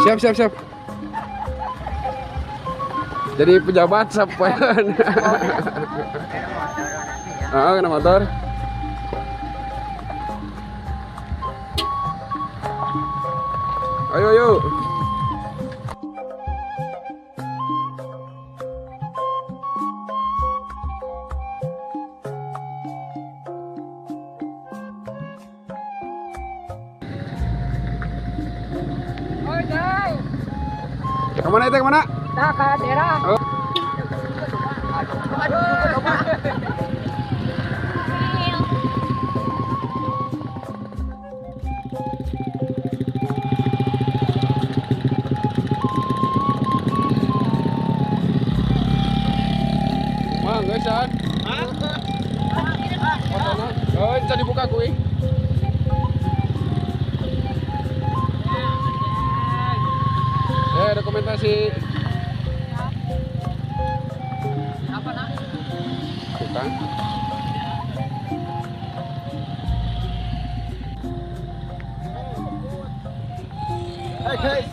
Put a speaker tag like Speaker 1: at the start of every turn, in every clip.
Speaker 1: Siap, siap, siap. Jadi pejabat sampai. Ah, kena motor. Ayo, ayo.
Speaker 2: Oi, Jai.
Speaker 1: Kemana itu, kemana?
Speaker 2: Nah, ke daerah.
Speaker 1: Oh.
Speaker 2: Aduh,
Speaker 1: Mang, guys, ah. Oh, bisa dibuka kuy. Eh, dokumentasi.
Speaker 2: Apa nak?
Speaker 1: Tukang.
Speaker 3: Hai guys.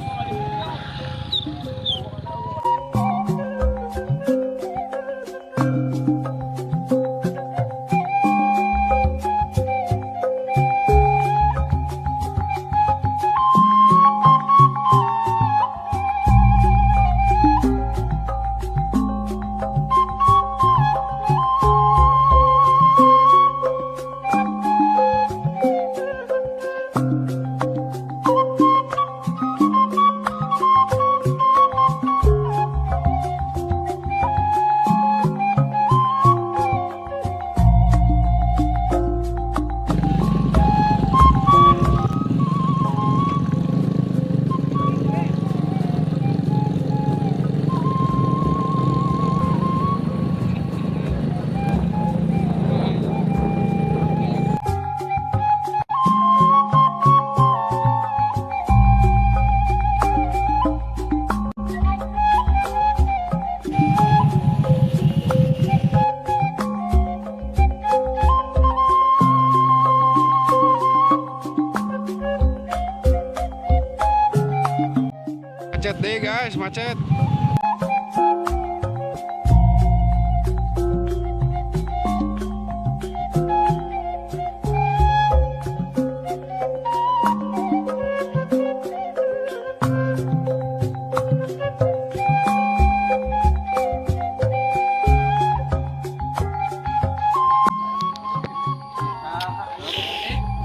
Speaker 1: Macet deh guys, macet.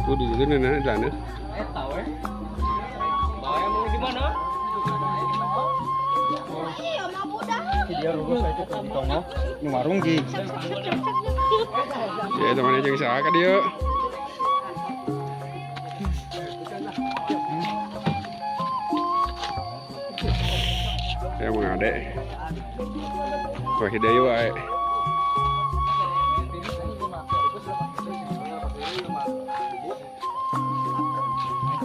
Speaker 1: Tuh di situ nih, di sana.
Speaker 3: Eh, tahu ya. Bahaya mau gimana? Dia lurus aja ke Tono. Ini warung ki.
Speaker 1: Ya, temannya jeung saha ka dieu? Ya Mang Ade. Wah, hideui wae.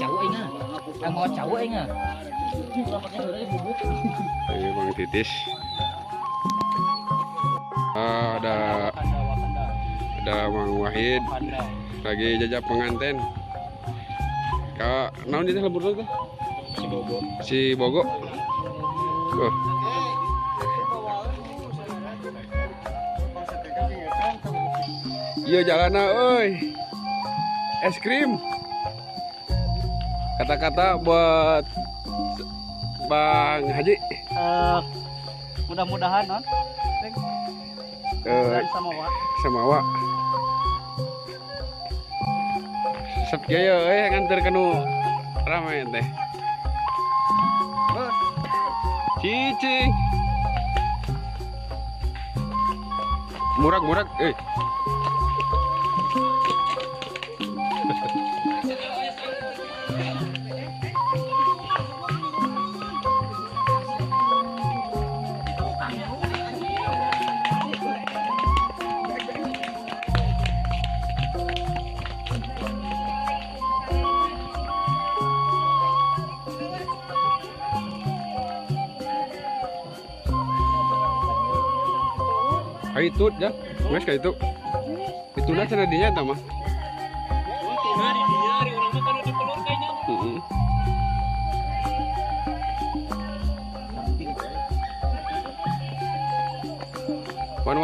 Speaker 2: Jauh aing ah. Mau jauh aing ah.
Speaker 1: Ini Bang Titis. Ah, ada Mang Wahid lagi jajap pengantin. Kak, naon itu lembur teh?
Speaker 3: Si Bogo.
Speaker 1: Si Bogo. Oh. Iya jalanna euy. Es krim. Kata-kata buat Bang Haji.
Speaker 3: Eh, mudah-mudahan non.
Speaker 1: Eh,
Speaker 3: Dan sama Wak.
Speaker 1: sama Wak. Sep gaya euy nganter kanu rame teh. Cicing. Murag-murag eh. Ayo itu ya, mas kayak itu. Itu lah cenah dinya eta mah.
Speaker 3: Hari dinya hari orang mah kan udah telur kayaknya.
Speaker 1: Heeh.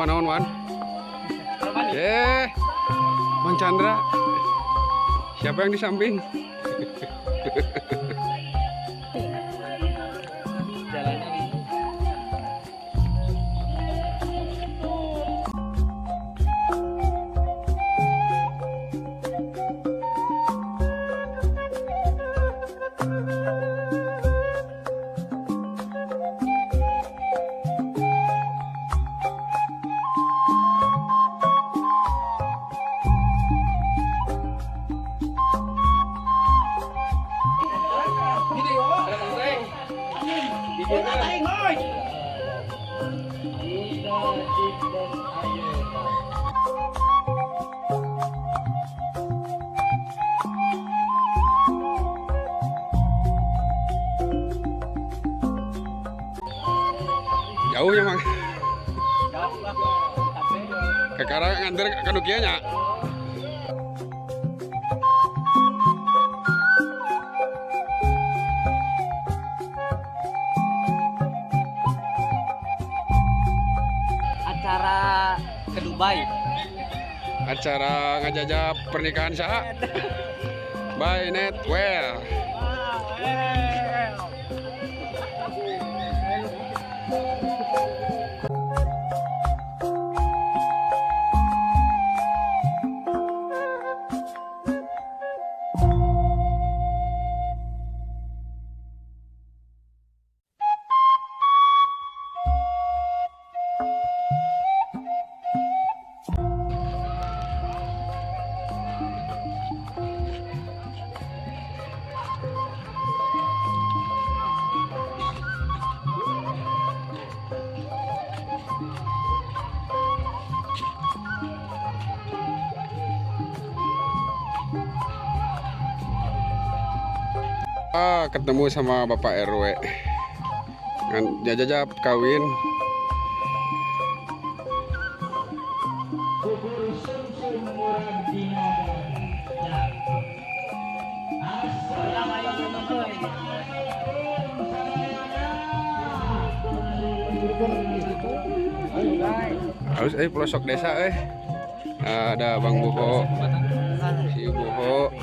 Speaker 1: Mawa naon, Wan? Eh, Bang Chandra. Siapa yang di samping?
Speaker 2: Jalannya nih.
Speaker 1: Jauh ya, Mang. Kakara nganter ka nu kieu nya.
Speaker 2: Acara ke Dubai.
Speaker 1: Acara ngajajab pernikahan saha? By net well. Ah, ketemu sama Bapak RW. Kan jajajab kawin. Harus pelosok desa eh. Ada Bang Boho, si Boho.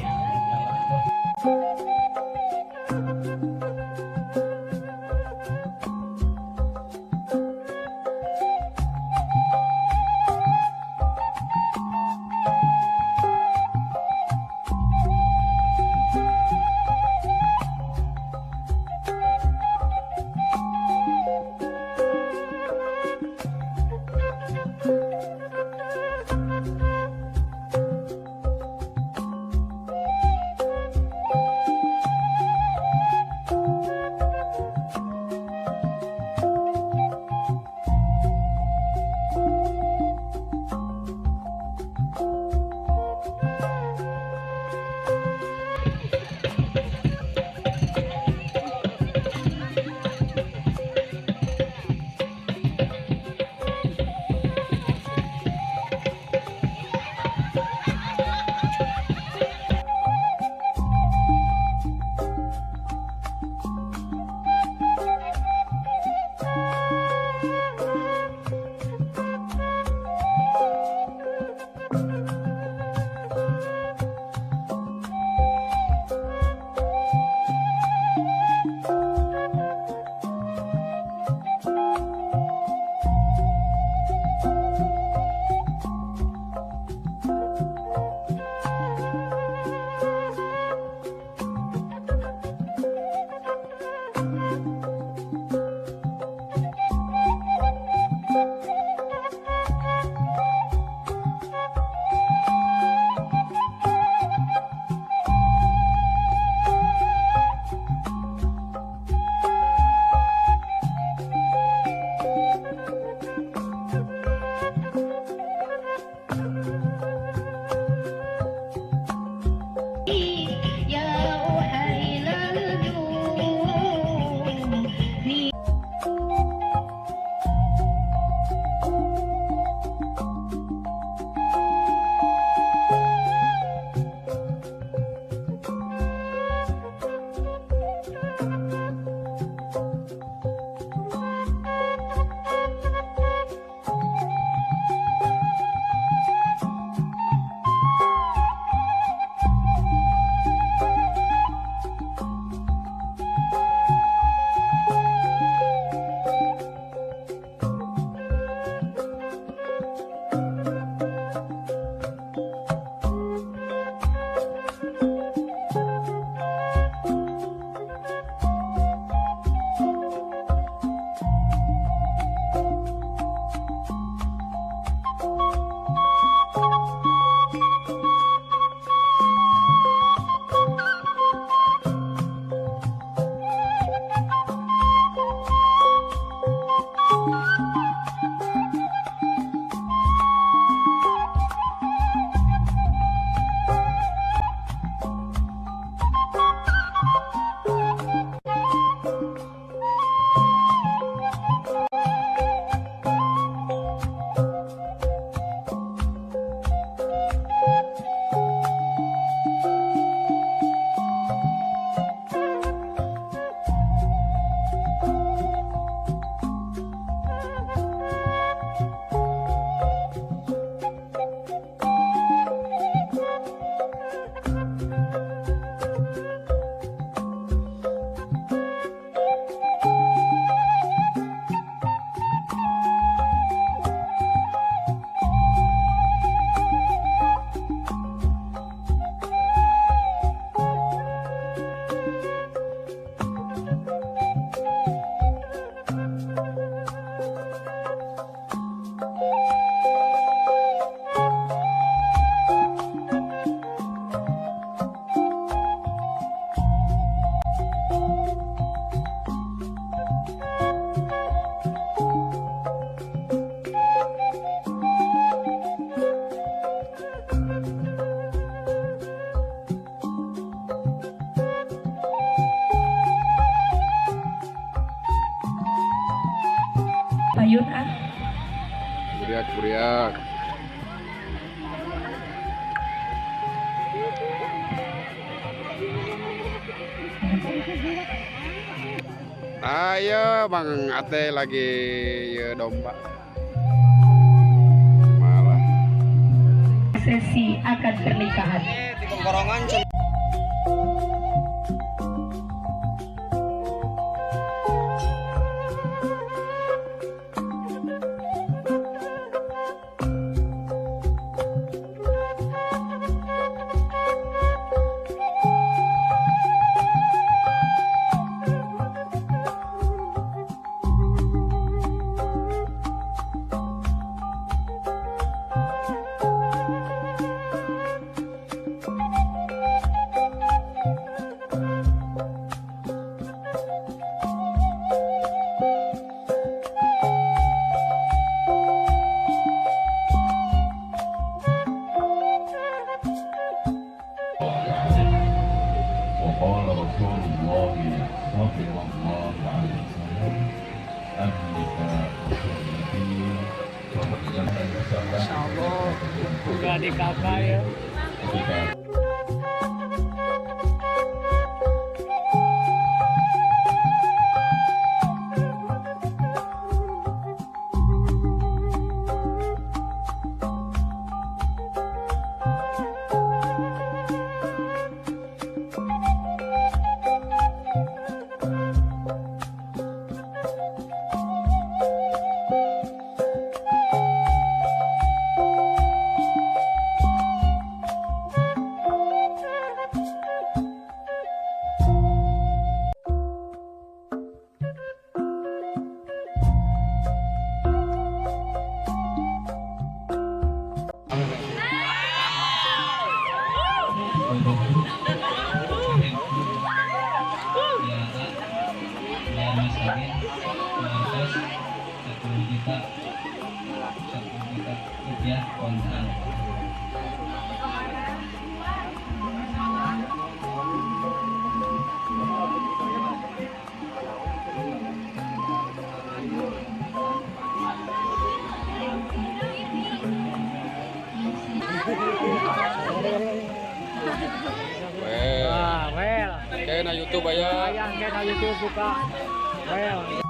Speaker 4: Ayun ah.
Speaker 1: Buriak, buriak. Ayo Bang Ate lagi ya, domba. Malah.
Speaker 4: Sesi akad pernikahan.
Speaker 3: Di kongkorongan.
Speaker 5: وقال رسول الله صلى الله عليه وسلم النكاح سنتي.
Speaker 2: Insyaallah udah di kakak ya.
Speaker 5: Ketika
Speaker 6: Ya, mas kawin 1 juta 1 juta rupiah kontan.
Speaker 1: Well.
Speaker 2: Wah, well.
Speaker 1: Kayak na YouTube aya.
Speaker 2: Ayang kayak na YouTube buka. Well,